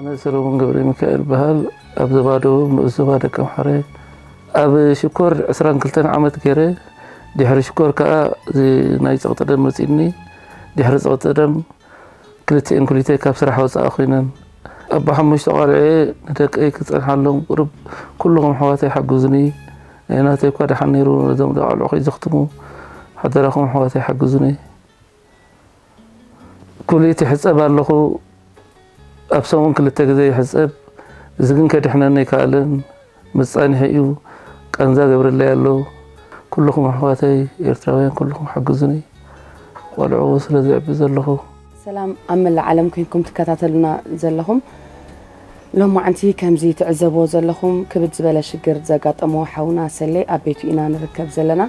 ኣነ ሰሎሞን ገብረ ሚካኤል በሃል። ኣብ ዞባ ደቡብ ንኡስ ዞባ ደቀምሓረ ኣብ ሽኮር ዕስራን ክልተን ዓመት ገይረ። ድሕሪ ሽኮር ከኣ እዚ ናይ ጸቕጢ ደም መጺእኒ። ድሕሪ ጸቕጢ ደም ክልቲኤን ኩሊተይ ካብ ስራሕ ወጻኢ ኮይነን። ኣቦ ሓሙሽተ ቆልዐ፣ ንደቀይ ክጸንሓሎም ቁሩብ ኩልኹም ኣሕዋተይ ሓግዙኒ። ናይ ናተይ እኳ ደሓን ነይሩ፣ ነዞም ደቂ ቆልዑ ከይዘኽትሙ ሓደራኹም ኣሕዋተይ ሓግዙኒ። ኩሊት ይሕጸብ ኣለኹ። ኣብ ሰሙን ክልተ ግዜ ይሕጸብ። እዚ ግን ከድሕነኒ ኣይከኣለን። መጻንሒ እዩ። ቃንዛ ገብረለይ ኣሎ። ኩልኹም ኣሕዋተይ ኤርትራውያን ኩልኹም ሓግዙኒ። ቆልዑ ስለ ዝዕቢ ዘለኹ። ሰላም ኣብ መላእ ዓለም ኮይንኩም ትከታተሉና ዘለኹም። ሎማዓንቲ ከምዚ ትዕዘብዎ ዘለኹም ክብድ ዝበለ ሽግር ዘጋጠሞ ሓውና ሰሌ ኣብ ቤቱ ኢና ንርከብ ዘለና።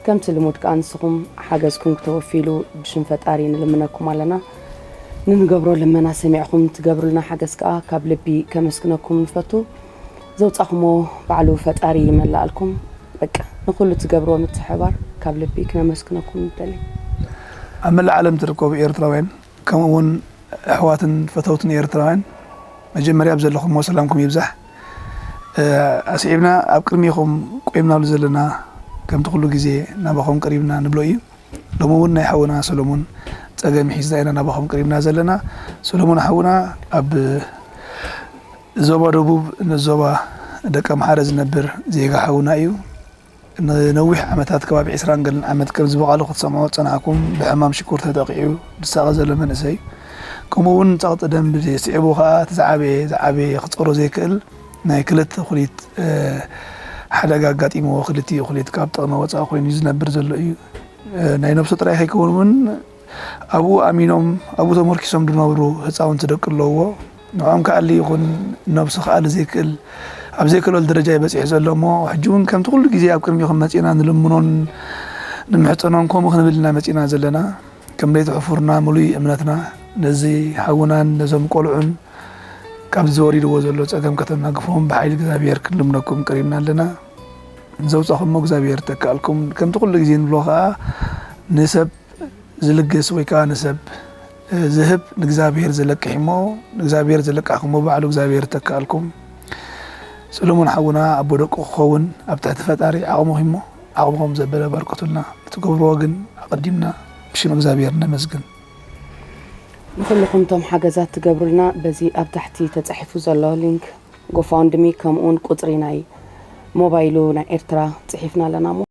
ከምቲ ልሙድ ከኣ ንስኹም ሓገዝኩም ክተወፍይሉ ብሽም ፈጣሪ ንልምነኩም ኣለና። ንንገብሮ ልመና ሰሚዕኹም ትገብሩልና ሓገዝ ከኣ ካብ ልቢ ከመስግነኩም ንፈቱ። ዘውጻኹሞ ባዕሉ ፈጣሪ ይመላኣልኩም። በቃ ንኹሉ ትገብርዎ ምትሕባር ካብ ልቢ ክነመስግነኩም ንደሊ። ኣብ መላእ ዓለም ትርከቡ ኤርትራውያን ከምኡ እውን ኣሕዋትን ፈተውትን ኤርትራውያን መጀመርያ ኣብ ዘለኹሞ ሰላምኩም ይብዛሕ። እ፣ ኣስዒብና ኣብ ቅድሚኹም ቆይምናሉ ዘለና ከምቲ ኩሉ ግዜ ናባኹም ቀሪብና ንብሎ እዩ። ሎሚ እውን ናይ ሓውና ሰሎሞን ጸገም ሒዝና ኢና ናባኹም ቀሪብና ዘለና። ሰሎሞን ሓውና ኣብ ዞባ ደቡብ ንዞባ ደቀምሓረ ዝነብር ዜጋ ሓውና እዩ። ንነዊሕ ዓመታት ከባቢ ዕስራን ገለን ዓመት ከም ዝበቓሉ ክትሰምዑ ዝጸናሕኩም ብሕማም ሽኮር ተጠቒዑ ዝሳቐ ዘሎ መንእሰይ እዩ። ከምኡ እውን ጸቕጢ ደም ስዒቡ ከኣ እቲ ዝዓበየ ዝዓበየ ክጸሮ ዘይክእል ናይ ክልተ ኩሊት፣ እ፣ ሓደጋ ኣጋጢምዎ ክልቲኡ ኩሊት ካብ ጥቕሚ ወጻኢ ኮይኑ ዝነብር ዘሎ እዩ። እ፣ ናይ ነብሱ ጥራይ ከይከውን እውን ኣብኡ ኣሚኖም ኣብኡ ተመርኪሶም ዝነብሩ ህጻውንቲ ደቂ ኣለውዎ። ንዕኦም ክኣሊ ይኹን ነብሱ ክኣሊ ዘይክእል ኣብ ዘይክእለሉ ደረጃ እዩ በጺሑ ዘሎ እሞ ሕጂ እውን ከምቲ ኩሉ ግዜ ኣብ ቅድሚኹም መጺእና ንልምኖን ንምሕጸኖን ከምኡ ክንብል ኢና መጺእና ዘለና። ከም ለይቲ ሕፉርና ምሉይ እምነትና ነዚ ሓውናን ነዞም ቆልዑን ካብዚ ወሪድዎ ዘሎ ጸገም ከተናግፍዎም ብሓይሊ እግዚኣብሔር ክንልምነኩም ቀሪብና ኣለና። ዘውጻኹሞ እግዚኣብሔር ይተክኣልኩም። ከምቲ ኩሉ ግዜ ንብሎ ከኣ ንሰብ ዝልግስ ወይ ከኣ ንሰብ ዝህብ ንእግዚኣብሔር ዝለቅሕ እሞ ንእግዚኣብሔር ዝለቃሕኩሞ ባዕሉ እግዚኣብሔር ይተክኣልኩም። ሰሎሞን ሓውና ኣቦ ደቁ ክኸውን ኣብ ትሕቲ ፈጣሪ ዓቕሙ ሂሞ ዓቕምኹም ዘበለ ባርኮቱልና። እትገብርዎ ግን ኣቐዲምና ብሽም እግዚኣብሔር ነመስግን። ንኹልኹም እቶም ሓገዛት ትገብሩልና በዚ ኣብ ታሕቲ ተጻሒፉ ዘሎ ሊንክ ጎፋውንድሚ ከምኡውን ቁጽሪ ናይ ሞባይሉ ናይ ኤርትራ ጽሒፍና ኣለና እሞ